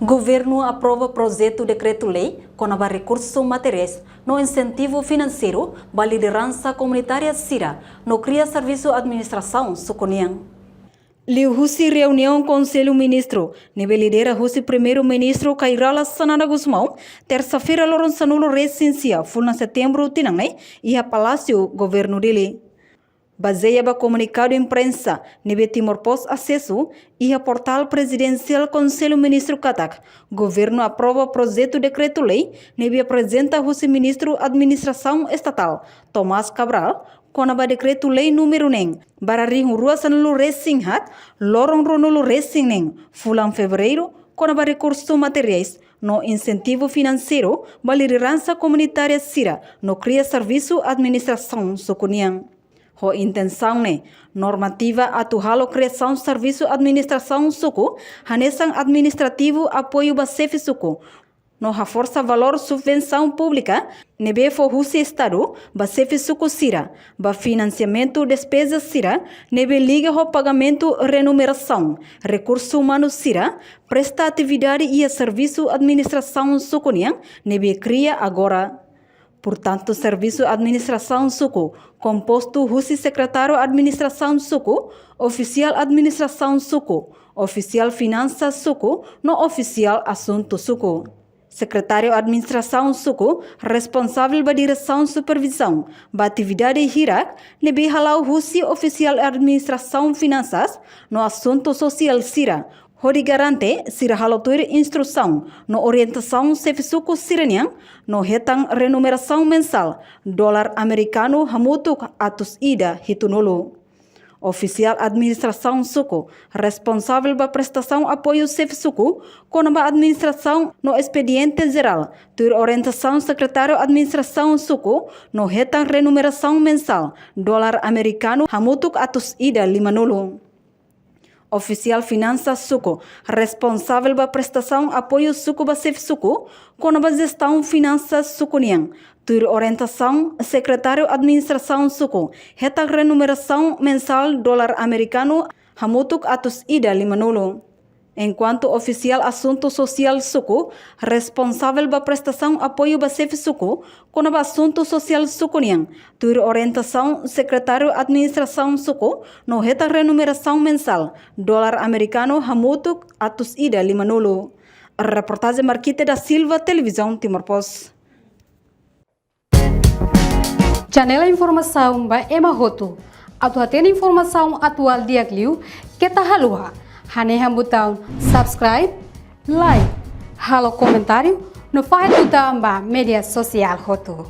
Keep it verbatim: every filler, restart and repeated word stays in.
Governu aprova projetu dekretu-lei kona-ba rekursu materiais no insentivu finanseiru ba lideransa komunitária sira no kria servisu administrasaun suku nian. Liuhusi reuniaun Konsellu Ministru ne'ebé lidera husi Primeiru-Ministru Kay Rala Xanana Gusmão, tersa-feira loron sanulu resin sia, fulan Setembru tinan ne'e, iha Palásiu Governu Dili. Bazeia ba komunikadu imprensa ne'ebé Timor Post asesu iha portál prezidensiál Konsellu Ministru katak, governu aprova projetu dekretu-lei ne'ebé aprezenta husi Ministru Administrasaun Estatál, Tomás Cabral, kona-ba dekretu-lei númeru neen barra rihun rua sanulu resin haat, loron ruanulu resin neen, fulan Fevereiru, kona-ba rekursu materiais no insentivu finanseiru ba lideransa komunitária sira no kria servisu administrasaun suku nian. Ho intensaun ne'e, normativa atu halo kriasaun servisu administrasaun suku, hanesan administrativu apoiu ba xefe suku, no haforsa valór subvensaun públika ne'ebé fó husi Estadu ba xefe suku sira, ba finansiamentu despeza sira ne'ebé liga ho pagamentu renumerasaun, rekursu umanu sira, presta atividade iha servisu administrasaun suku nian ne'ebé kria agora. Portantu, servisu administrasaun suku kompostu husi sekretáriu administrasaun suku, ofisiál administrasaun suku, ofisiál finansas suku, no ofisiál asuntu suku. Sekretáriu administrasaun suku responsavel ba diresaun supervizaun ba atividade hirak ne'ebé hala'o husi ofisiál administrasaun finansas no asuntu sosiál sira, hodi garante sira halo tuir instrusaun no orientasaun xefe suku sira-nian, no hetan renumerasaun mensál dolar amerikanu hamutuk atus ida hitunulu. Ofisiál administrasaun suku responsavel ba prestasaun apoiu xefe suku kona-ba administrasaun no espediente jerál, tuir orientasaun sekretáriu administrasaun suku, no hetan renumerasaun mensál dolar amerikanu hamutuk atus ida limanulu. Ofisiál finansas suku responsavel ba prestasaun apoiu suku ba xefe suku kona-ba jestaun finansas suku nian, tuir orientasaun sekretáriu administrasaun suku, hetan renumerasaun mensál dolar amerikanu hamutuk atus ida limanulu. Enkuantu ofisiál asuntu sosiál suku responsavel ba prestasaun apoiu ba xefe suku kona-ba asuntu sosiál suku nian, tuir orientasaun sekretáriu administrasaun suku, no hetan renumerasaun mensál dolar amerikanu hamutuk atus ida limanulu. Reportajen Marquite da Silva, Televizaun Timor Post. Janela informasaun ba ema hotu. Atu hatene informasaun atuál di'ak liu, keta haluha hanehan butaun subscribe, like, halo komentáriu, no fahe tutan ba média sosiál hotu.